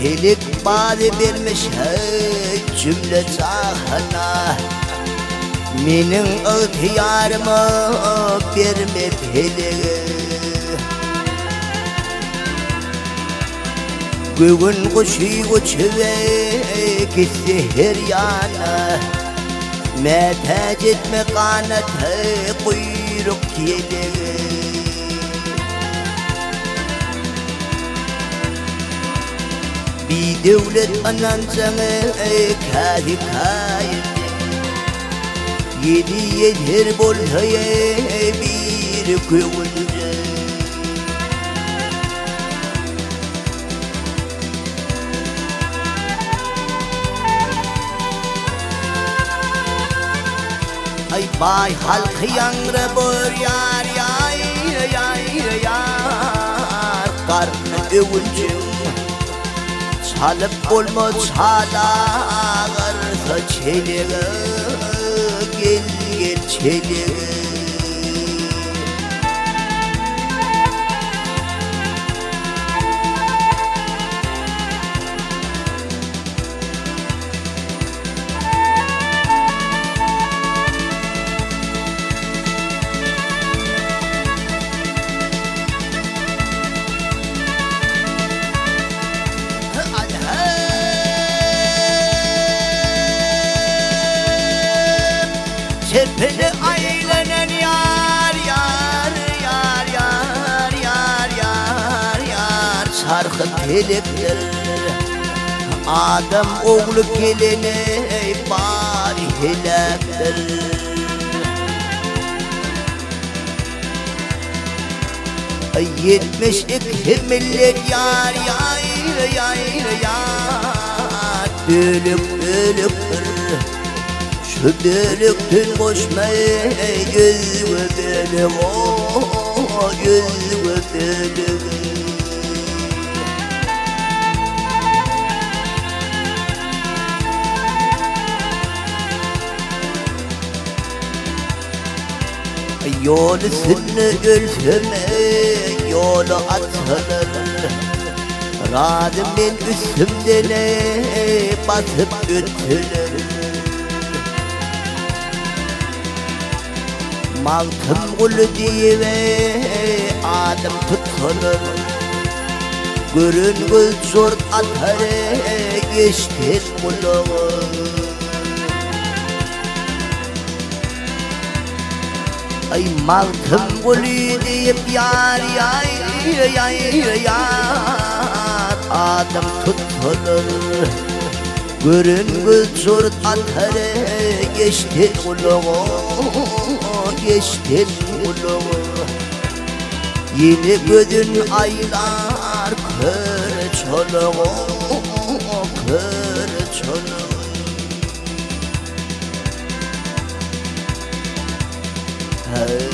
Pelek bady bermiş heý jümle jahana, Meniň ygtyýarymy berme pelege. Göwün guşy uçup gitse her ýana, Mätäç etme ganaty guýruk ýelege. Bidöwlet ynanjaňy kädi kaýyldy. Ýedi ýeser bolsa biri göwünje. Aý baý halky ýaňra borýar ýaý ýaý ýar garny öwünjeň Çalyp bolmaz çala agyrsa çelege gel gel çelege. Çepini aýlanan ýar ýar ýar ýar ýar ýar ýar çarhy pelekdir. Adam ogly gelene bary heläkdir. 72 millet ýar ýar ýar ýar bölek bölekdir. Şu bölekden goşma ýüzge bölek o ýüzge bölek. Ýol üstünde ölsem ýola atsalar, Razy men üstümden basyp ötseler. Magtymguly diýip adym tutsalar, Gören göz jort atar eşden gulaga. Aý Magtymguly diýip ýar ýaý ýaý ýar adym tutsalar, Gören göz jort atar eşden gulaga, eşden gulaga. Ýene gözün aýlar kör çolaga, kör çolaga. Hey.